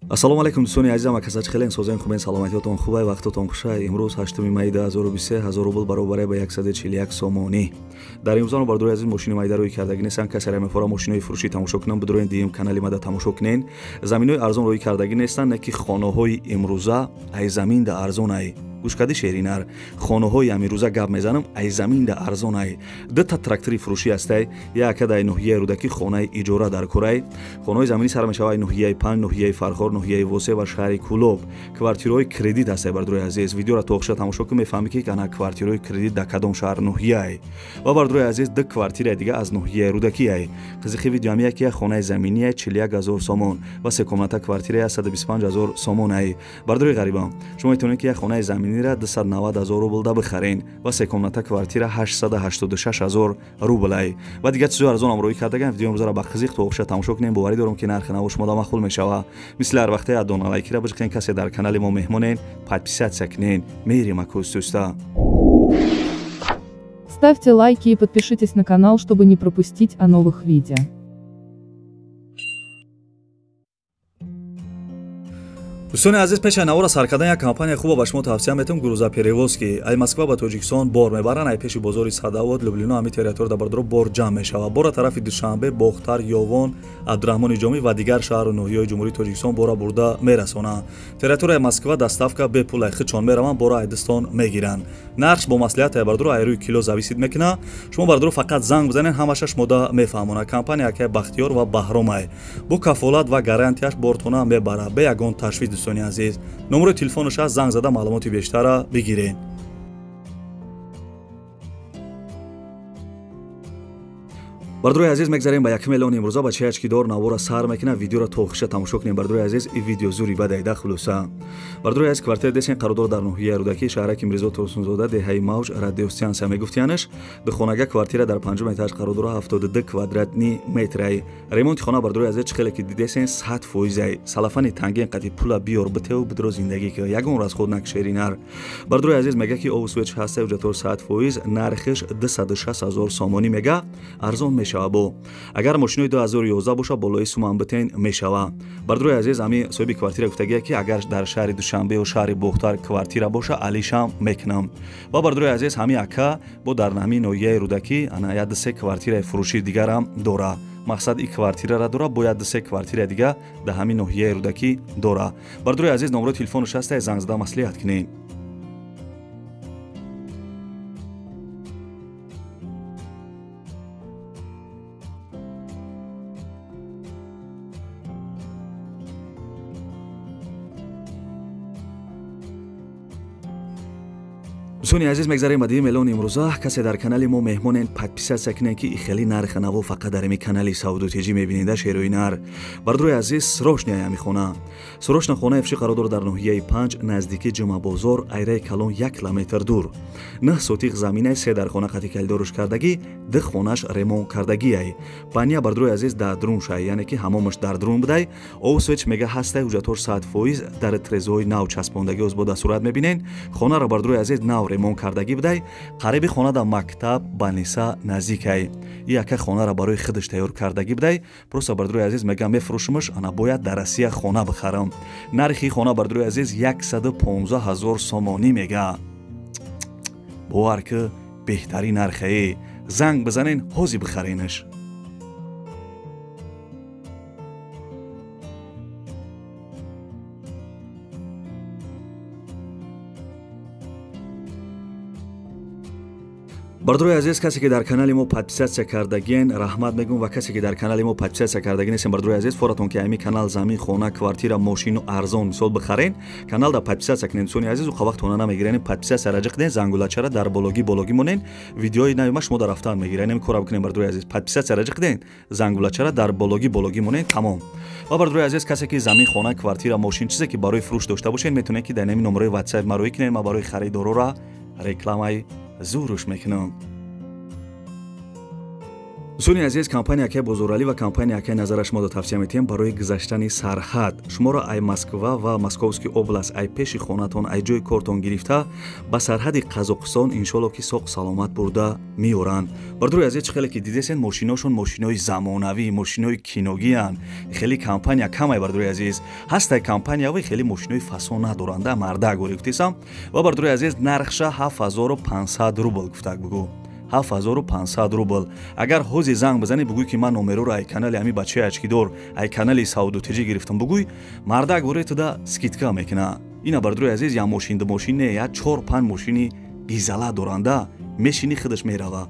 Ассалому алайкум дӯстони азизам, акасач хелен созен хубен, саломатиётон хубай, вақтотон хушай. Имрӯз 8 май 2023, 1000 рубл баробаре ба 141 сомонӣ. Дар имрӯзано бардорои азиз мошини майда рӯй кардагӣ нестанд. Касе мефора мошинои фурӯшӣ тамошо кунам, бидроен диюм канали мада тамошо кунен. Заминои арзон рӯй кардагӣ нестанд, не ки хонаҳои имрӯза ай замин да арзон ай. Гӯш кардӣ шеринар, хонаҳои амирӯза гап мезанам, ай замин да арзон ай. Дута трактори фурӯшӣ ҳастай, яка дар ноҳияи Рӯдакӣ хонаи иҷора дар Курай. Хонаҳои заминӣ сар мешавад ай ноҳияи Панҷ, ноҳияи Фархор, ноҳияи Восе ва шаҳри Кӯлоб. Квартираҳои кредит ҳастай, бардорои азиз. Видеоро то охиша тамошо кун, мефаҳмӣ ки ана квартираҳои кредит дар кадом шаҳр ноҳияй. Ва бардорои азиз, ду квартираи дига аз ноҳияи Рӯдакӣ ай. Қизиқи видео ҳам яке хонаи заминӣ ай 41 000 сомон ва секомната квартираи 125 000 сомон ай. Бардорои ғарибам, шумо метавонед ки як хонаи заминӣ 290 000 рубл да бихарен ва секомната квартира 886 000 рубл ай. Ва дигар чизои арзон ҳам рӯй кардаган. Видео имрӯзаро ба қизиқ то охиша тамошо кунем. Боварӣ дорам ки нархи наво шумо да маъқул мешава. Мисли ҳар вақте адона лайкира биҷиқен. Касе дар канали мо меҳмонен, подписаться кунен. Мерим акӯстуста. Ставьте лайки и подпишитесь на канал, чтобы не пропустить о новых видео. Дӯстони азиз, пеши навора сар кардан як компания хуба ба шумо тавсия метавам, грузоперевозки. Ай Москва ба Тоҷикистон бор мебаранд, ай пеши бозори Садовод, Люблино, ҳами территория бардоро бор ҷамъ мешавад. Бора тарафи Душанбе, Бохтар, Ёвон, Абдураҳмони Ҷомӣ ва дигар шаҳру ноҳияҳои Ҷумҳурии Тоҷикистон бора бурда мерасонанд. Территорияи Москва доставка бепул ай, худшон мераванд, бора айдистон мегиранд. Нархш бо маслиҳат ай бардоро, ай рӯи кило зависит мекунад. Шумо бардоро фақат занг бизанед, ҳамаша шумода мефаҳмонад. Компания акай Бахтиёр ва Баҳром ай. Бо кафолат ва гарантияш бортона мебарад, бе ягон ташвиш. Дӯстони азиз, номерои телефонаш аст, занг зада маълумоти бештарра бигиред. Бардорои азиз, мегзарем ба якум эълони имрӯза. Ба чияч ки дор навора сар мекунад, видеоро то охиша тамошо кунем. Бардорои азиз, и видео зури бадайда хулоса. Бардорои азиз, квартира десен қарордор дар ноҳияи Рӯдакӣ, шаҳраки Мирзо Турсунзода, деҳаи Мавҷ, радиостанция мегуфтиянаш. Духонага квартира дар панҷум этаж қарор дора, 72 квадратный метрай. Ремонти хона, бардорои азиз, чӣ хеле ки дидесен, 100%-ай. Салафани танген қати пула биёр битеву бидро зиндагӣ ки ягон расход накшеринар. Бардорои азиз, мега ки обу свеч ҳаста, ҳуҷҷатҳо 100%, нархиш 260 000 сомонӣ мега, арзон мешава. Бо агар мошинои 2011 боша, болои суман битен мешава. Бардорои азиз, ҳами соҳиби квартира гуфтагия ки агар дар шаҳри Душанбе ё шаҳри Бохтар квартира боша, алишам мекунам. Ва бардорои азиз, ҳами ака бо дар ҳами ноҳияи Рӯдакӣ ана як се квартираи фурӯшии дигарам дора. Мақсад и квартирара дора, бояд се квартираи дига дар ҳамин ноҳияи Рӯдакӣ дора. Бардорои азиз, номерои телефонаш ҳаста, занг зада маслиҳат кунед. Дӯстони азиз, мегзарем ба дуюм эълони имрӯза. Касе дар канали мо меҳмонен, подписаться кунед, ки хеле нархи наво фақат дар ими канали Савдутиҷӣ мебинеда. Шерои нар, бардорои азиз, срочно ами хона, срочно хонаи фурӯшӣ қарор дорад дар ноҳияи Панҷ, наздики Ҷумъабозор, айраи калон 1 километр дур. 9 сотих заминай, се дар хона қати калидоруш кардагӣ, ду хонаш ремонт кардагиай. Баня, бардорои азиз, дар друн шай, яъне ки ҳамомаш дар друн будай. Обу свеч мега ҳастай, ҳуҷҷатҳош 100%, дар трезои нав часпондагӣ оз бо дар сурат мебинен. Хонаро, бардорои азиз, нав ремонт кардагӣ будай. Қариби хона дар мактаб, баниса наздикай. Яка хонаро барои худаш тайёр кардагӣ будай. Просто, бардорои азиз, мегам мефурӯшумаш, ана бояд дар Россия хона бихарам. Нархи хона, бардорои азиз, 115 000 сомонӣ мега. Бовар ки беҳтарин нархае. Занг бизанен, ҳозир бихаренаш. Бардорои азиз, касе ки дар канали мо подписаться кардагиен, раҳмат мегӯм, ва касе ки дар канали мо подписаться кардаги нестен, бардорои азиз, форатон ки ами канал замин, хона, квартира, мошину арзон мисол бихарен, канал да подписаться кунед. Дӯстони азиз, уқа вақт хона намегирен, подписаться раҷа кунед, зангулачара дар бологи бологи монен, видеои нави ма шумо дар рафтан мегирен. Ами кора бикунед, бардорои азиз, подписаться раҷа кунед, зангулачара дар бологи бологи монен, тамом. Ва бардорои азиз, касе ки замин, хона, квартира, мошин, чизе ки барои фурӯш дошта бошед, метавонед ки дар нами номерои ватсап ма рӯй кунед. Ма барои харидорора рекламаи зуруш мекунам. Дӯстони азиз, компания акай Бозоралӣ ва компания акай Назара шумо тавсия метиҳем барои гузаштани сарҳад. Шуморо ай Москва ва Московский область, ай пеши хонатон, ай ҷои кортон гирифта ба сарҳади Қазоқистон иншоалло ки соқ саломат бурда меоранд. Бардори азиз, чӣ хеле ки дидесен, мошиношон мошинои замонавӣ, мошинои киногиянд. Хеле компания камай, бардори азиз. Ҳастай компанияҳои хеле мошинои фасон надоранда, мардак гори гуфтесам. Ва бардори азиз, нархша 7500 рубл гуфтак бугӯ. 7500 рубл. Агар ҳози занг бизанӣ, бугӯй ки ман номероро ай канали ҳами бачаи очкидор, ай канали Савдутиҷӣ гирифтам, бугӯй, мардак гори туда скидка мекуна. Ина бардори азиз, я мошин ду мошин не, я 4-5 мошини гизала доранда, мешини худаш мерава.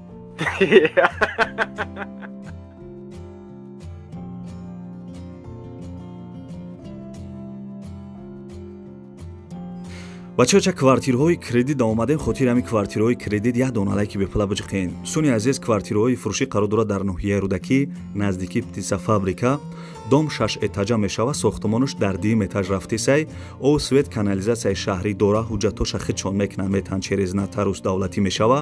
Бачаҳо, квартираҳои кредит омадем, хотири ҳамин квартираҳои кредит як дона лайки бепула биҷиқен. Дӯстони азиз, квартираҳои фурӯшӣ қарор дорад дар ноҳияи Рӯдакӣ, наздики птицефабрика. Дом 6 этажа мешава, сохтмонаш дар дуюм этаж рафтисай. Об, свет, канализатсияи шаҳрӣ дора, ҳуҷҷатҳоша худшон мекунанд, метан через нотариус давлатӣ мешава.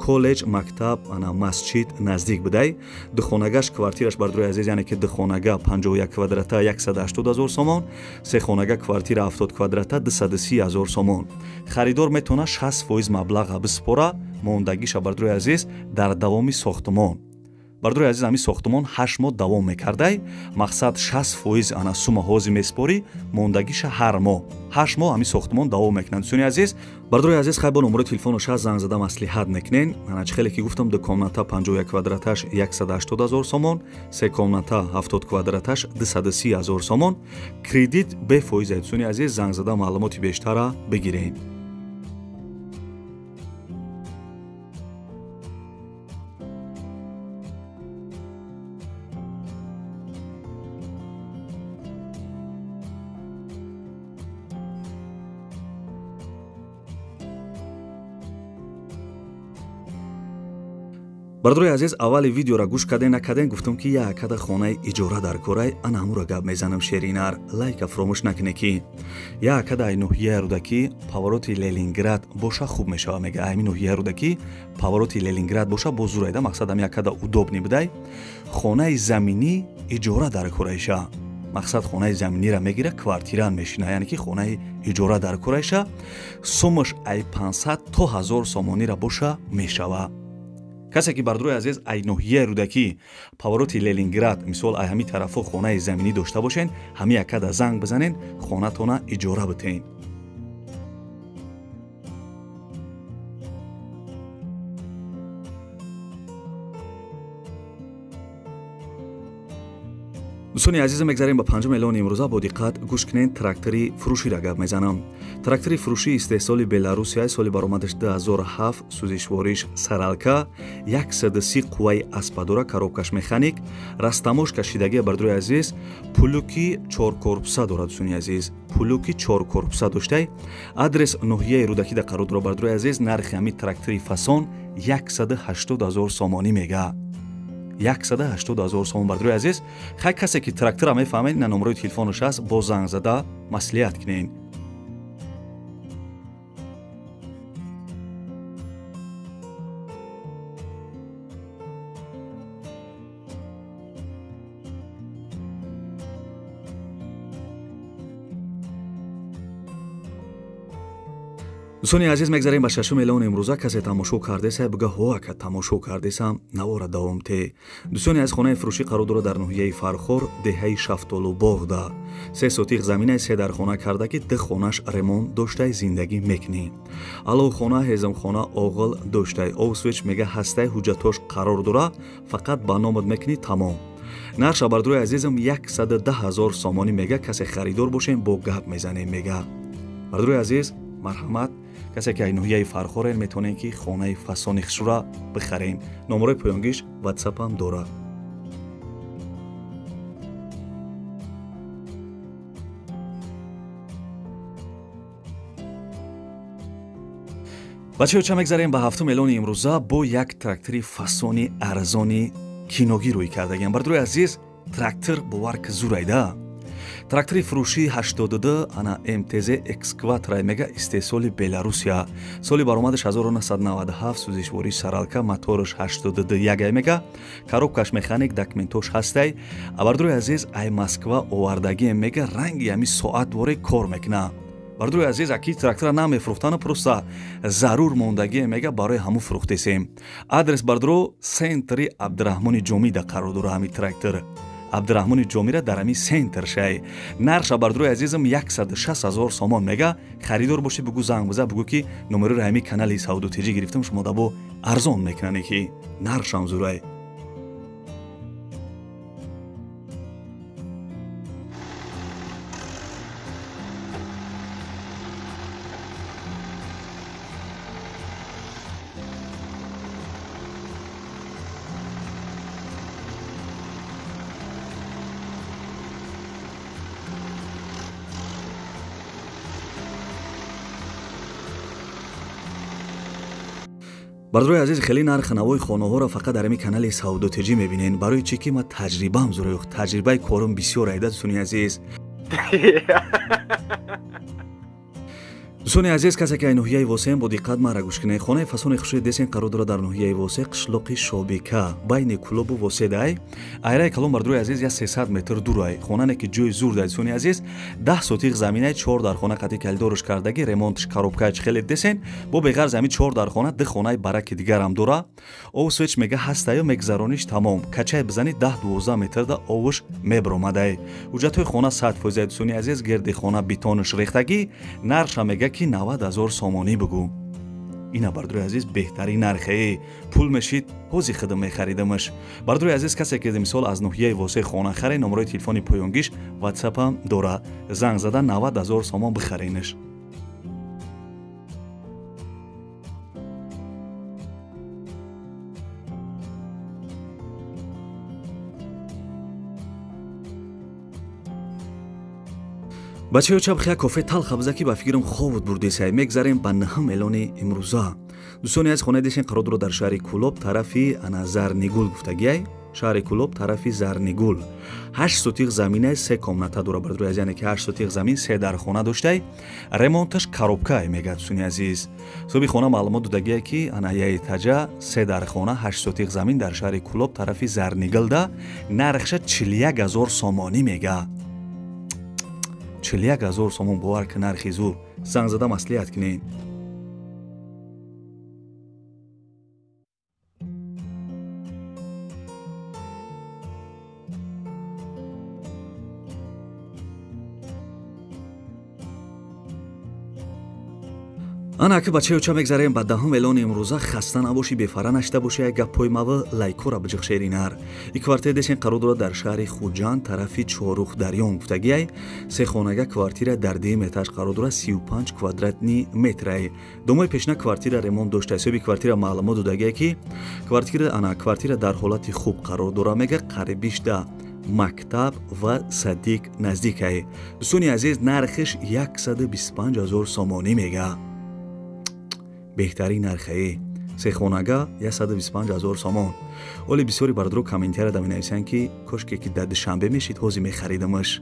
Коллеҷ, мактаб, ана масҷид наздик будай. Духонагаш квартираш, бардорои азиз, яъне ки духонага 51 квадрата 180 ҳазор сомон, сехонага квартира 70 квадрата 230 ҳазор сомон. Харидор метавонад 60% маблаға биспора, мондагиша, бардорои азиз, дар давоми сохтмон. Бардорои азиз, ҳамин сохтмон 8 моҳ давом мекардай. Мақсад 60% ана сума ҳозир меспорӣ, мондагиша ҳар моҳ. 8 моҳ ҳамин сохтмон давом мекунанд. Дӯстони азиз, бардорои азиз, хай бо номерои телефонаш ҳаст, занг зада маслиҳат мекунен. Ана чӣ хеле ки гуфтам, ду комната 51 квадраташ 180 ҳазор сомон, се комната 70 квадраташ 230 ҳазор сомон. Кредит бефоиза. Дӯстони азиз, занг зада маълумоти бештара бигирен. Бардорои азиз, аввали видеора гӯш карден накарден, гуфтам ки як акада хонаи иҷора дар корай, ана ҳамура гап мезанам. Шеринар, лайка фуромӯш накунед ки як акада ай ноҳияи Рӯдакӣ повороти Ленинград боша хуб мешава, мега. Ами ноҳияи Рӯдакӣ повороти Ленинград боша боз зурайда, мақсад ами акада удобный будай. Хонаи заминӣ иҷора дар корайша. Мақсад хонаи заминира мегира, квартиран мешина, яъне ки хонаи иҷора дар корайша. Сумаш ай 500 то 1000 сомонира боша мешава. Касе ки, бардорои азиз, ай ноҳияи Рӯдакӣ повороти Ленинград, мисол ай ҳамин тарафҳо хонаи заминӣ дошта бошен, ҳамин акада занг бизанен, хонатона иҷора битен. Дӯстони азиз, мегзарем ба панҷум эълони имрӯза. Бо диққат гӯш кунед, трактори фурӯширо гап мезанам. Трактори фурӯшии истеҳсоли Беларусия, соли баромадаш 2007, сӯзишвориш саралка, 130 қувваи аспа дора, коробкаш механик, растамош кашидагия, бардорои азиз, пулуки чоркорпуса дорад. Дӯстони азиз, пулуки чоркорпуса доштай. Адрес ноҳияи Рӯдакида қарор дорад, бардорои азиз. Нархи ҳамин трактори фасон 180 ҳазор сомонӣ мега. 180 ҳазор сомон, бардорои азиз. Хай касе ки трактора мефаҳмед, ина номерои телефонаш аст, бо занг зада маслиҳат кунед. Дӯстони азиз, мегзарем ба шашум эълони имрӯза. Касе тамошо кардеса, буга ҳо ака тамошо кардесам, навора давом те. Дӯстони азиз, хонаи фурӯшӣ қарор дорад дар ноҳияи Фархор, деҳаи Шафтолубоғда. 3 сотиқ заминаи се дар хона карда ки 2 хонаш ремонт доштай, зиндагӣ мекунӣ. Аловхона, ҳезумхона, оғил доштай. Об, свет мега ҳастай, ҳуҷҷатҳош қарор дора, фақат ба номат мекунӣ, тамом. Нарша, бардорои азизам, 110 ҳазор сомонӣ мега. Касе харидор бошем, бо гап мезанем мега. Бардорои азиз, марҳамат, касе ки ай ноҳияи Фархорен, метавонед ки хонаи фасони хушра бихарен. Номерои поёнгиш ватсапам дорад. Бачаҳо, ча мегзарем ба ҳафтум эълони имрӯза. Бо як трактори фасони арзони киногӣ рӯй кардагиам. Бардорои азиз, трактор бовар ки зурайда. Трактори фурӯшии 82 ана МТЗ экскаватора мега истеҳсоли Беларусия. Соли баромадаш 1997, сӯзишвории саралка, мотораш 82 1 мега, коробкаш механик, документош ҳастай. Бардорои азиз, ай Москва овардагием мега, ранги ҳами соат воре кор мекуна. Бардорои азиз, аки трактора намефурӯхтана, просто зарур мондагие мега, барои ҳамун фурӯхтесем. Адрес бардоро центри Абдураҳмони Ҷомида қарор дора ҳами трактор. Абдураҳмони Ҷомира дар ҳамин центр шай. Нарша бардорои азизам 160 000 сомон мега. Харидор бошӣ бугӯ, занг биза, бугӯ ки номерои ҳамин канали Савдо ТЖ гирифтам, шумо дабо арзон мекунане ки наршам зурай. Бардорои азиз, хеле нархи навои хонаҳоро фақат дар ҳамин канали Савдо ТЖ мебинен. Барои чӣ ки ман таҷрибаам зур, таҷрибаи корум бисёр айда, дӯстони азиз. Дӯстони азиз, касе ки ай ноҳияи Восеем, бо диққат маро гӯш кунед. Хонаи фасони хушрӯи десен қарор дорад дар ноҳияи Восе, қишлоқи Шобика, байни Кулобу Воседай. Айраи калон бардорои азиз 300 метр дурай. Хонане ки ҷои зур дай, дӯстони азиз, 10 сотиқ заминай, 4 дар хона қати калидорш кардаги, ремонтш коробкаи хеле десен. Бо беғарз ҳамин 4 дар хона 2 хонаи бараки дигарам дора. Ов свеч мега ҳастаю, мегзарониш тамом. Качай бизани 10-12 метрда овш мебромадай. Ҳуҷҷатҳои хона 100%, дӯстони азиз, гирди хона бетонш рехтагӣ, нарша мега ки 90 000 сомонӣ бугӯ. Ина бардорои азиз беҳтарин нархе. Пул мешид, ҳози худам мехаридамаш. Бардорои азиз, касе ки мисол аз ноҳияи Восе хона харе, номерои телефони поёнгиш ватсапам дора. Занг зада 90 000 сомон бихаренаш. Бачаё чаб хия кофе талха биза ки ба фикрам хобут бурдесай. Мегзарем ба 9 эълони имрӯза. Дӯстони азиз, хонаи десен қарор дорад дар шаҳри Кулоб, тарафи ана Зарнигул гуфтагиай. Шаҳри Кулоб, тарафи Зарнигул. 8 сотиқ заминай, 3 комната дора бардорои азиз, яъне ки 8 сотиқ замин, 3 дар хона доштай. Ремонташ коробкай мега, дӯстони азиз. Соҳиби хона маълумот додагиай ки ана яи таҷа 3 дар хона, 8 сотиқ замин дар шаҳри Кулоб, тарафи Зарнигулда, нархша 41 000 сомонӣ мега. 41 000 сомон, бовар ки нархи зур. Занг зада маслиҳат кунед. Ана ки бачаё ча мегзарем ба 10 эълони имрӯза. Хаста набошӣ, бефара нашида бошӣ, як гапҳои мава лайкора биҷиқ шеринар. И квартира десен қарор дорад дар шаҳри Хуҷанд, тарафи Чоруҳдарён гуфтагиай. Се хонага квартира дар дуюм этаж қарор дорад, 35 квадратни метрай. Домои пешина квартира ремонт дошта. Ҳисоби квартира маълумот додагиай ки квартира дар ҳолати хуб қарор дорад мега, қарибишда мактаб ва садик наздикай. Дӯстони азиз, нархиш 125 000 сомонӣ мега. Беҳтарин нархае. Се хонага 125 000 сомон. Оле бисёри бародаро комментария менависанд ки кошке ки дар Душанбе мешид, ҳозир мехаридамаш.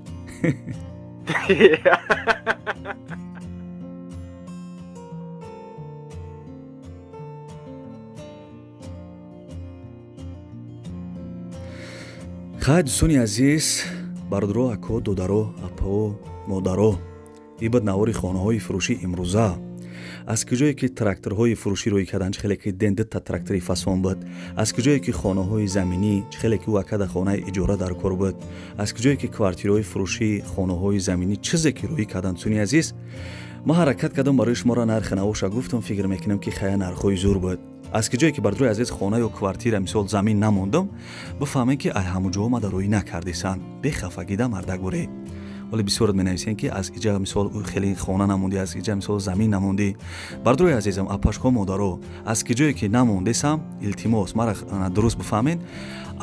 Хай дӯстони азиз, бародаро, ако, додаро, апао, модаро, ибад навори хонаҳои фурӯшӣ имрӯза. Аз куҷое ки тракторҳои фурӯшӣ рӯй карданд, чӣ хеле ки ден дута трактори фасон буд, аз куҷое ки хонаҳои заминӣ, чӣ хеле ки ӯ акада хонаи иҷора дар кор буд, аз куҷое ки квартираҳои фурӯшӣ, хонаҳои заминӣ, чизе ки рӯй карданд, дӯстони азиз, ман ҳаракат кардам барои шуморо нархи навоша гуфтам, фикр мекунам ки хая нархҳои зур буд. Аз куҷое ки бардорои азиз хона ё квартира мисол замин намондам, бифаҳмем ки ай ҳамун ҷо омада рӯй накардисан. Бехафагида мардак бурӣ. Вале бисёрат менависем ки аз иҷа мисол хеле хона намондӣ, аз иҷа мисол замин намондӣ. Бардорои азизам, апашко, модаро, аз куҷое ки намондесам, илтимос мара дуруст бифаҳмед,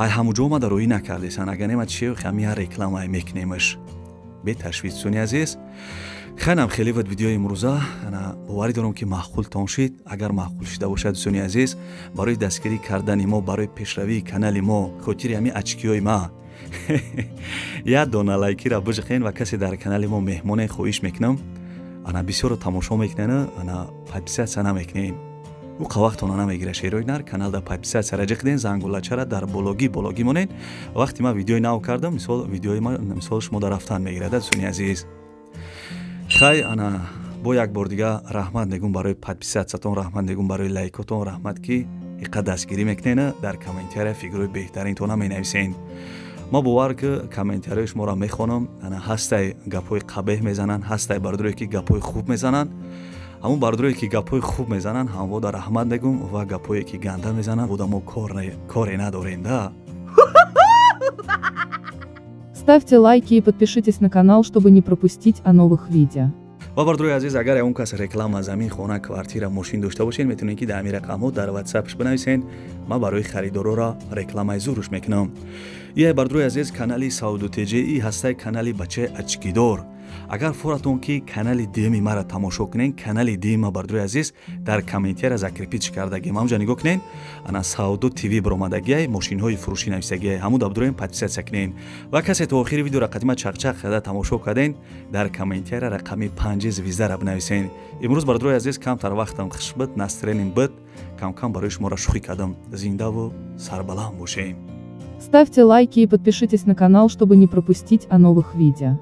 ай ҳамун ҷо омада рӯй накардесан. Агар нема чи ҳамия реклама мекунемаш. Беташвиш дӯстони азиз. Хайнам хеле вад видеои имрӯза, боварӣ дорам ки маъқултон шид. Агар маъқул шида бошад дӯстони азиз, барои дастгирӣ кардани мо, барои пешравии канали мо, хотири ҳамин очкиҳои ма Як дона лайкира бижиқен ва касе дар канали мо меҳмоне, хоҳиш мекунам, ана бисёро тамошо мекунен, ана подписаться намекунен, ӯ вақтона намегира. Шерои нар каналда подписаться ҷиқден, зангулачара дар бологӣ бологӣ монен. Вақте ман видеои нав кардам, мисол, видеои ма, мисол, шумо дар рафтан мегирад. Дӯстони азиз, хай, ана бо як бор дига раҳмат мегӯм барои подписаться тон, раҳмат мегӯм барои лайкотон, раҳмат, ки иқа дастгирӣ мекунен, дар комментария фикрҳои беҳтаринтона менависен. Ма бовар ки комментарияи шуморо мехонам. Ана ҳастай гапҳои қабеҳ мезананд, ҳастай бародарое, ки гапҳои хуб мезананд. Ҳамун бародарое, ки гапҳои хуб мезананд, ҳамвода раҳмат мегӯм, ва гапҳое, ки ганда мезананд, бода мо коре надорем да. Ставьте лайки и подпишитесь на канал, чтобы не пропустить о новых видео. Ва бародарои азиз, агар ягон кас реклама замин, хона, квартира, мошин дошта бошед, метавонед, ки дар ҳамин рақамҳо дар ватсапш бинависед. Ман барои харидорора рекламаи зуруш мекунам. Ия, бародарои азиз, канали Сауду ТЖ ҳастаи канали бачаи очки дор. Агар форатон, ки канали дуюми маро тамошо кунен, канали дуюма, бародарои азиз, дар комментария закрепить кардагим, ҳамҷа нигоҳ кунен. Ана Сауду ТВ баромадагиай, мошинҳои фурӯшӣ нависагиай, ҳамун дабдуроем, подписаться кунен. Ва касе то охири видеоро қадима чақчақ карда тамошо карден, дар комментария рақами панҷи звезда ра бинависен. Имрӯз, бародарои азиз, камтар вақтам хуш буд, настроением буд, камкам барои шуморо шӯхӣ кардам. Зиндаву сарбаланд бошем. Ставьте лайки и подпишитесь на канал, чтобы не пропустить о новых видео.